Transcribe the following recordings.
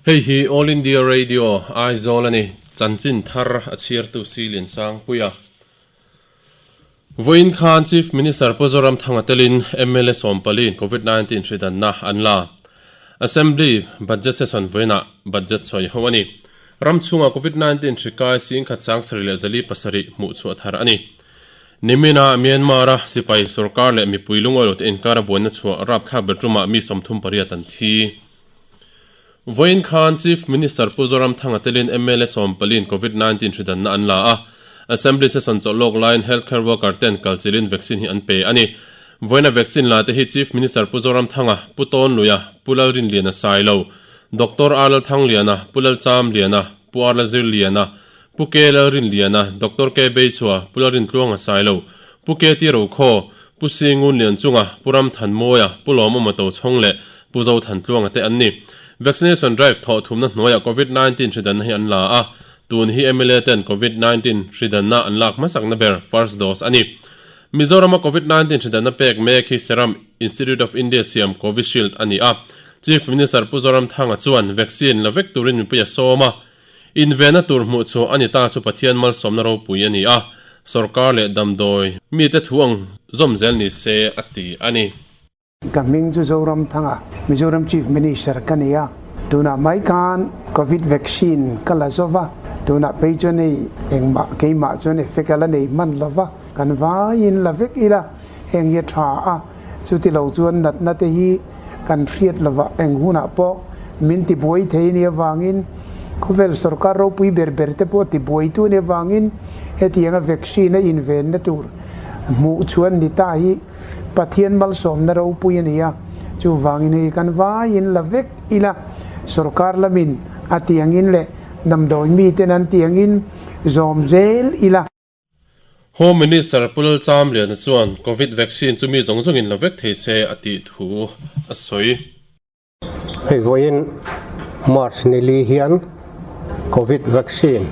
Hei hi All India Radio, Aizawl a ni. Chanchin thar a chhiartu Si Liansangpuia. Vawiin khan Chief Minister Pu Zoramthanga telin mla sawmpaliin Covid 19 hridanna an la. Assembly Budget Session vawiinah budget sawi ho a ni. Ram chhunga Covid 19 hri kai singkhat sangsarih leh zali pasarih hmuh chhuah thar a ni. Nimina Myanmar-a sipai sorkar leh mipui lungawi lote inkara buaina chhuah rapthlak ber tumah mi 38 an thi. Vawiin khan Chief Minister Pu Zoramthanga telin mla sawmpaliin Covid 19 hridanna an la a, Assembly session chawlh lawk laiin healthcare worker ten kalchilhin vaccine hi an pe a ni. Vawiina vaccine la te hi Chief Minister Pu Zoramthanga, Pu Tawnluia, Pu Lalrinliana Sailo, Doctor R Lalthangliana, Pu Lalchamliana, Pu R Lalzirliana, Pu K Lalrinliana, Doctor K Beichhua, Pu Lalrintluanga Sailo, Pu KT Rokhaw, Pu Singunlianchunga, Pu Ramthanmawia, Pu Lawmawma Tochhawng leh Pu Zothantluanga te an ni. Vaccination drive thawh thumna hnuaiah Covid 19 hridanna hi an la a, tun hi mla ten Covid 19 hridanna an lak hmasakna ber first dose a ni. Mizorama Covid 19 hridanna pek mek hi Serum Institute of India siam Covishield a ni a. Chief Minister Pu Zoramthanga chuan vaccine la vek turin mipui a sawm a. Invenna tur hmuh chhuah a ni ta chu Pathian malsawmna ropui a ni a, sorkar leh damdawi mite thu ang zawm zel ni se a ti a ni. Ka hming chu Zoramthanga, Mizoram Chief Minister ka ni a, tunah mai khan Covid vaccine ka la zo va, tunah phei chuan hei engmah keimah chuan effect a la nei hman lo va, kan vaiin la vek ila heng hi a tha a, chuti lo chuan natna te hi kan hriat lovah eng hunah pawh min tibuai thei nia vangin khawvel sorkar ropui ber ber te pawh tibuaitu nia vangin hetianga vaccine a invenna tur hmuh chuan ni ta hi Pathian malsawmna ropui a ni a, chuvangin hei kan vaiin la vek ila sorkar lamin a tiangin leh damdawi miten an tiangin zawm zel ila. Home Minister Pu Lalchamliana chuan Covid vaccine chu mi zawng zawngin la vek thei se a tih thu a sawi. Hei vawiin March nili hian Covid vaccine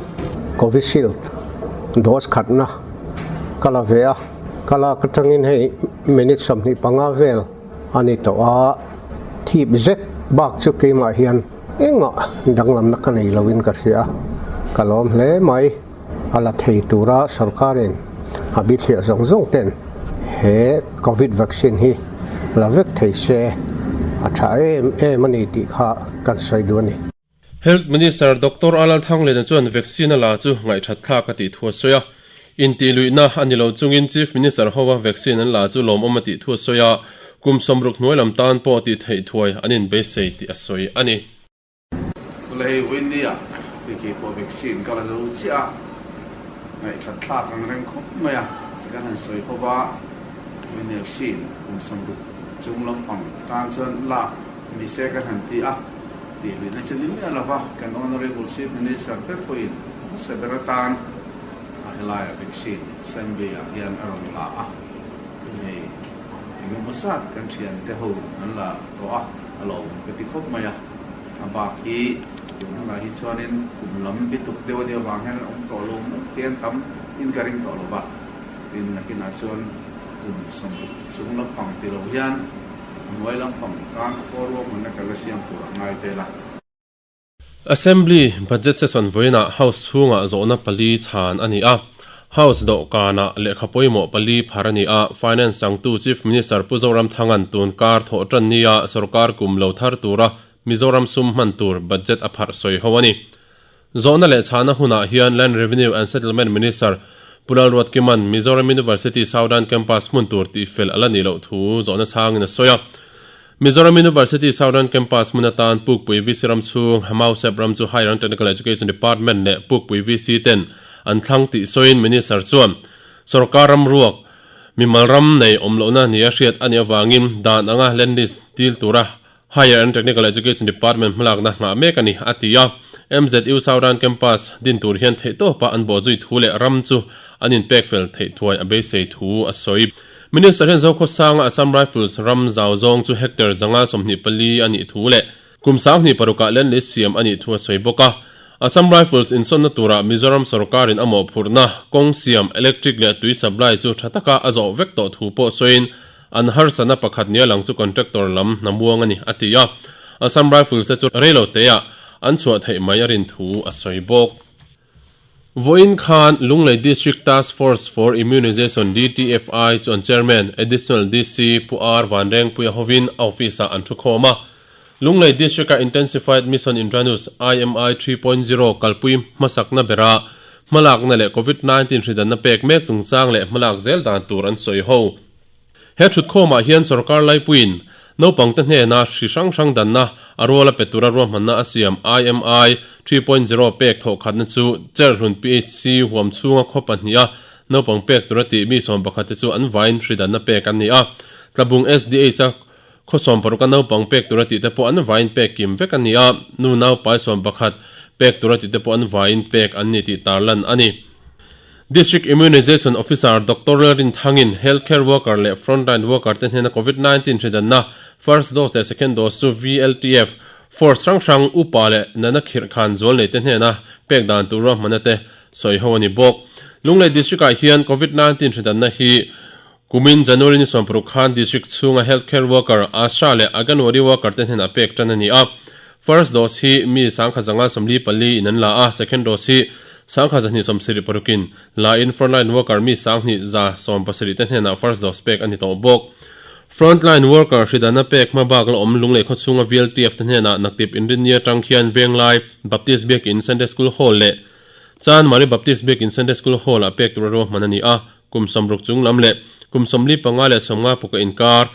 Covishield dose khatna ka la ve a, ka lak atangin hei minute 25 vel a ni tawh a, thip zet bak chu keimah hian engmah danglamna ka nei loin ka hria a, ka lawm hle mai. A la thei tura sorkarin a bithliah zawng zawng ten he Covid vaccine hi la vek thei se a tha em em a ni tih kha kan sawi duh a ni. Health Minister Doctor Alal Thanglena chuan vaccine a la chu ngaihthat thlak a tih thu a sawi a. Intihluihna a ni lo chungin Chief Minister hova vaccine an la chu lawmawm a tih thu a sawi a, kum 60 hnuai lam tan pawh tih theih thuai an inbeisei tih a sawi a ni. Lei Winnie-a hei pawh vaccine ka la zo chiah a, ngaihthat thlak ang reng khawp mai a, ti kan han sawi ho va, Winnie vaccine kum 60 chung lampang tan chuan lak ni se kan han ti a, tih luihna chu ni miah lo va, kan Honourable Chief Minister te pawhin hmasa ber atan a helaia vaccine Assembly-ah hian a rawn la a, hei engemaw zat kan thiante ho an la tawh a, a lo awm ka ti khawp mai a. A bak hi tun hunah hi chuanin kum lam bituk deuh a nih avang hian an awm tawh lo mai te an tam in ka ring tawh lo va. Tin, nakinah chuan kum 60 chung lampang ti lo hian a hnuai lampang tan pawh ruahmanna ka la siam tur a ngai vel a. Assembly Budget Session vawiinah House chhungah zawhna pali chhan a ni a. House dawhkanah lehkha pawimawh pali phar a ni a, Finance changtu Chief Minister Pu Zoramthanga'n tun kar thawh tan nia sorkar kum lo thar tura Mizoram sum hman tur budget a pharh sawi ho a ni. Zawhna leh chhahna hunah hian Land Revenue and Settlement Minister Pu Lalruatkima'n Mizoram University Southern Campus hmun tur tihfel a la nih loh thu zawhna chhangin a sawi a. Mizoram University Southern Campus hmun atan Pukpui VC ram chhung Mausep ram chu Higher and Technical Education Department leh Pukpui VC ten an thlang tih sawiin Minister chuan sorkar ram ruak mimal ram nei awm lohna nia hriat a nih avangin dan anga land lease dil tura Higher and Technical Education Department hmalakna nghah mek a ni, a ti a. MZU Southern Campus din tur hian theihtawpa an bawhzui thu leh ram chu an inpek fel theih thuai a beisei thu a sawi. Minister hian Zokhawsanga Assam Rifles ram zau zawng chu hectare 124 a nih thu leh kum 26 ah land lease siam a nih thu a sawi bawk a. Assam Rifles insawnna turah Mizoram sorkarin a mawhphurhna, kawng siam, electric leh tui supply chu tha taka a zawh vek tawh thu pawh sawiin an harsatna pakhat nia lang chu contractor lam hna muang a ni, a ti a. Assam Rifles te chu reilo teah an chhuah theih mai a rin thu a sawi bawk. Vawiin khan Lunglei District Task Force for Immunization, DTFI, chuan Chairman, Additional DC Pu R Vanrengpuia hovin a office-ah an thukhawm a. Lunglei District-a Intensified Mission Indranus, IMI, 3.0 kalpui hmasakna bera hmalakna leh Covid 19 hridanna pek mek chungchang leh hmalak zel dan tur an sawi ho. He thutkhawmah hian sorkar laipuiin naupangte hnena hri hrang hrang danna a ruala pe tura ruahmanna a siam IMI 3.0 pek thawhkhatna chu Cherhlun PHC huam chhunga khaw pahniha naupang pek tura tih mi sawmpakhat te chu an vain hri danna pek an ni a. Tlabung SDH-a khaw sawmparuka naupang pek tura tih te pawh an vain pek kim vek a ni a, nu naupai sawmpakhat pek tura tih te pawh an vain pek an ni tih tarlan a ni. District Immunization Officer Doctor Lalrinthangin Healthcare Worker leh Frontline Worker te hnena Covid 19 hridanna First Dose leh Second Dose chu VLTF Force hrang hrang upa leh nana khirh khan zual nei te hnena pek dan tur ruahmanna te sawi ho a ni bawk. Lunglei District ah hian Covid 19 hridanna hi kumin January ni 16 khan District chhunga Healthcare Worker, ASHA leh Anganwadi Worker te hnenah pek tan a ni a. First dose hi mi 10,044 in an la a, second dose hi 1276 in la in frontline worker mi 2170 te hnenah first dose pek a ni tawh bawk. Frontline worker hridana pek hma bak la awm Lunglei khawchhunga VLTF te hnenah naktip inrinni atang khian Venglai Baptist Biakin Sunday School Hall leh Chanmari Baptist Biakin Sunday School Hall ah pek tura ruahman a ni a. Kum sawmruk chung lam leh kum 45 leh 50 puka inkar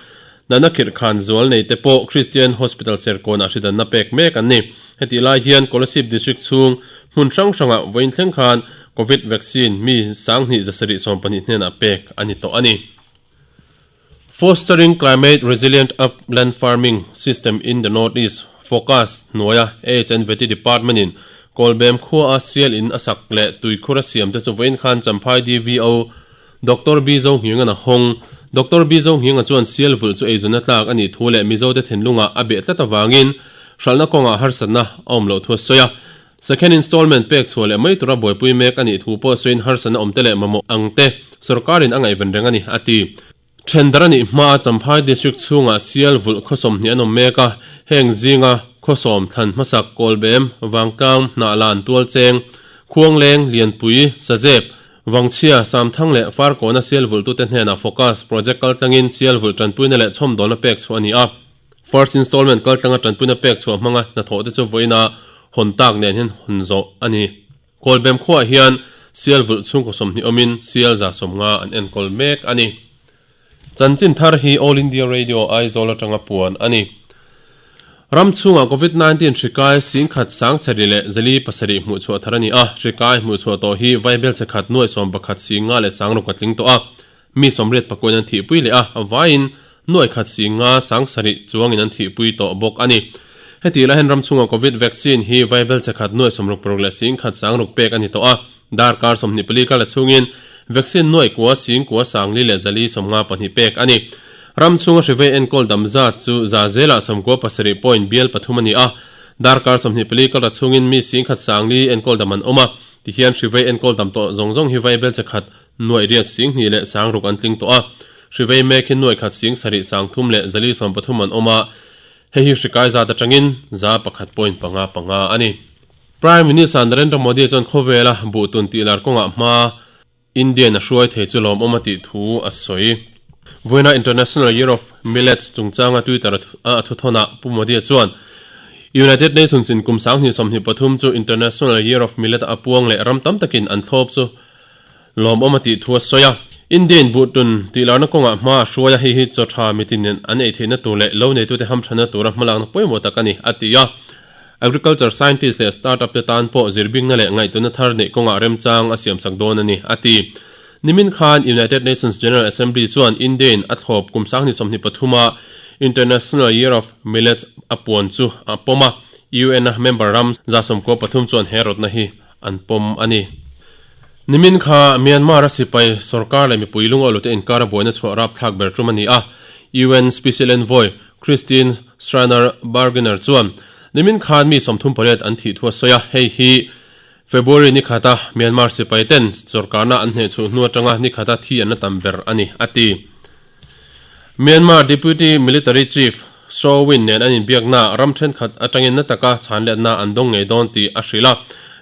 nana khirh khan zual nei te pawh Christian Hospital Serkawnah hridanna pek mek an ni. Hetih lai hian Kolasib District chhung hmun hrang hrangah vawiin thleng khan Covid vaccine mi 2712 hnenah pek a ni tawh a ni. Fostering Climate Resilient Upland Farming System in the North East, Focus, hnuaia AHNVT Department-in Kawlbem khua a sial in a sak leh tuikhur a siam te chu vawiin khan Champhai DVO Doctor B Zohnghinga'n a hawng. Doctor B Zohnghinga chuan sial vulh chu eizawnna tlak a nih thu leh Mizote thinlungah a beh tlat avangin hralhna kawngah harsatna a awm loh thu a sawi a. Second installment pek chhuah leh mai tura buaipui mek a nih thu pawh sawiin harsatna awmte leh mamawh ang te sorkarin a ngaihven reng a ni, a ti. Thendar a nih hmaa Champhai District chhungah sial vulh khawsawm hnih an awm mek a, heng zinga khawsawm thlan hmasak Kawlbem, Vangtlang, Hnahlan, Tualcheng, Khuangleng, Lianpui, Sazep, Vangchhia, Samthang leh Farkawna sial vulhtute hnenah Focus Project kaltlangin sial vulh tanpuina leh chhawmdawlna pek chhuah a ni a. First installment kaltlanga tanpuina pek chhuah hmanga hnathawh te chu vawiina hawn tak nen hian hawn zawh a ni. Kawlbem khuaah hian sial vulh chhungkaw 20 awmin sial 150 an enkawl mek a ni. Chanchin thar hi All India Radio Aizawl atanga puan a ni. Ram chhungah Covid 19 hri kai singkhat sangchari leh zali pasarih hmuh chhuah thar a ni a, hri kai hmuh chhuah tawh hi vaibel chhe khat nuai 11 singa leh sangruk a tling tawh a. Mi sawmriat pakuain an thihpui leh a, vaiin nuai khat si nga sang sarih chuangin an thihpui tawh bawk a ni. Heti lai hian ram chhunga Covid vaccine hi vaibel che khat nuai 66 leh sing khat sang ruk pek a ni tawh a, darkar 24 kal a chhungin vaccine nuai kua sing kua sangli leh zali 52 pek a ni. Ram chhunga hrivei enkawl dam zat chu za zelah 97 point bial pathum a ni a, darkar 24 kal a chhungin mi sing khat sangli enkawl dam an awm a, tihian hrivei enkawl dam tawh zawng zawng hi vaibel che khat Nuaih riat sing hnih leh sang ruk an tling tawh a, hrivei mek hi nuaih khat sing sarih sang thum leh zali 13 an awm a, hei hi hrikai zat atangin za pakhat point panga panga a ni. Prime Minister Narendra Modi chuan khawvela buhtun tih lar kawngah hma Indian a hruai thei chu lawmawm a tih thu a sawi. Vawiina International Year of Millets chungchanga Twitter a thuthawnah Pu Modi chuan United Nations in kum 2023 chu International Year of Millet a puang leh ram tam takin an thlawp chu Lawmawm a tih thu a sawi a. Indian buhtun tih larna kawngah hma a hruai a, hei hi chaw tha mitin nen an ei theihna tur leh lo neitute hamthanna tura hmalakna pawimawh tak a ni, a ti a. Agriculture scientist leh startup te tan pawh zirbingna leh ngaihtuahna thar neih kawngah remchang a siamsak dawn a ni, a ti. Nimin khan United Nations General Assembly chuan Indian a thlawp kum 2023 a International Year of Millets a puan chu a pawm a, UN-a member ram 93 chuan he rawtna hi an pawm a ni. Nimin kha Myanmar-a sipai sorkar leh mipui lungawlute inkar a buaina chhuah rapthlak ber tum a ni a, UN Special Envoy Christine Schraner Burgener chuan nimin khan mi 38 an thih thu a sawi a, hei hi February ni khata Myanmar sipai ten sorkarna an hnehchhuh hnu atanga ni khata thi an la tam ber a ni, a ti. Myanmar Deputy Military Chief. Saw Win nen an inbiakna ram thenkhat atangin na taka chhanletna an dawng ngei dawn tih a hrilh a.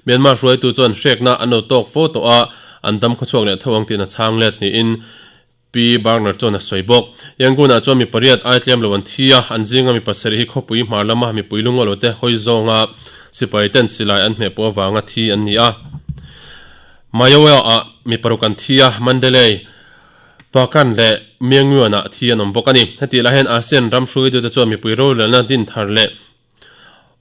Myanmar hruaitu chuan hrekna an lo tawk fo tawh a, an dam khawchhuak leh tho ang tiin a chhang let niin Pi Barner chuan a sawi bawk. Yangon-ah chuan mi pariat ai tlem lo an thi a, an zinga mi pasarih hi khawpui hmar lama mipui lungaw te hawi zawnga sipai ten silai an hmeh pawh avanga thi an ni a. Mayowa-ah mi paruk an thi a, Mandalay Pakan leh Myangwon-ah thi an awm bawk a ni. Heti lah hian ASEAN ram hruaitute chuan mipui rorelna din thar leh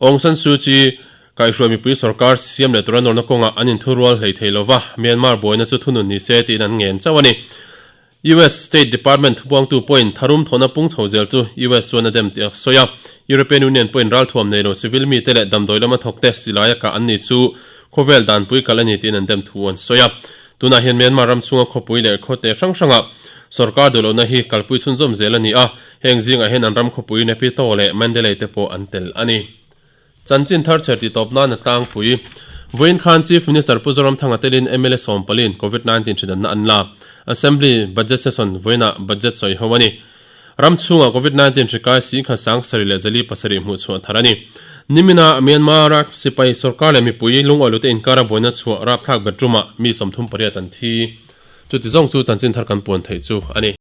Aung San Suu Kyi kaihhruai mipui sorkar siam leh tura nawrna kawngah an inthurual hlei thei lo va, Myanmar buaina chu thunun ni se tiin an ngen chauh a ni. US State Department thupuangtu pawhin tharum thawhna pung chho zel chu US chuan a dem tih a sawi a. European Union pawhin ralthuam nei lo civil mite leh damdawi lama thawkte silaia kah an ni chu khawvel danpui kalh a ni tiin an dem thu an sawi a. Tunah hian Myanmar ram chhunga khawpui leh khawte hrang hrangah sorkar duhlohna hi kalpui chhunzawm zel a ni a, heng zingah hian an ram khawpui Naypyitaw leh Mandalay te pawh an tel a ni. Chanchin thar chher tih tawp nan a tlangpui. Vawiin khan Chief Minister Pu Zoramthanga telin mla sawmpaliin Covid 19 hridanna an la. Assembly Budget Session vawiinah budget sawi ho a ni. Ram chhungah Covid 19 hri kai singkhat sang sarih leh zali pasarih hmuh chhuah thar a ni. Nimina Myanmar-a sipai sorkar leh mipui lungawilute inkara buaina chhuah rapthlak bedroom-ah mi 38 an thi. Chuti zawng chu chanchin thar kan puan theih chu a ni.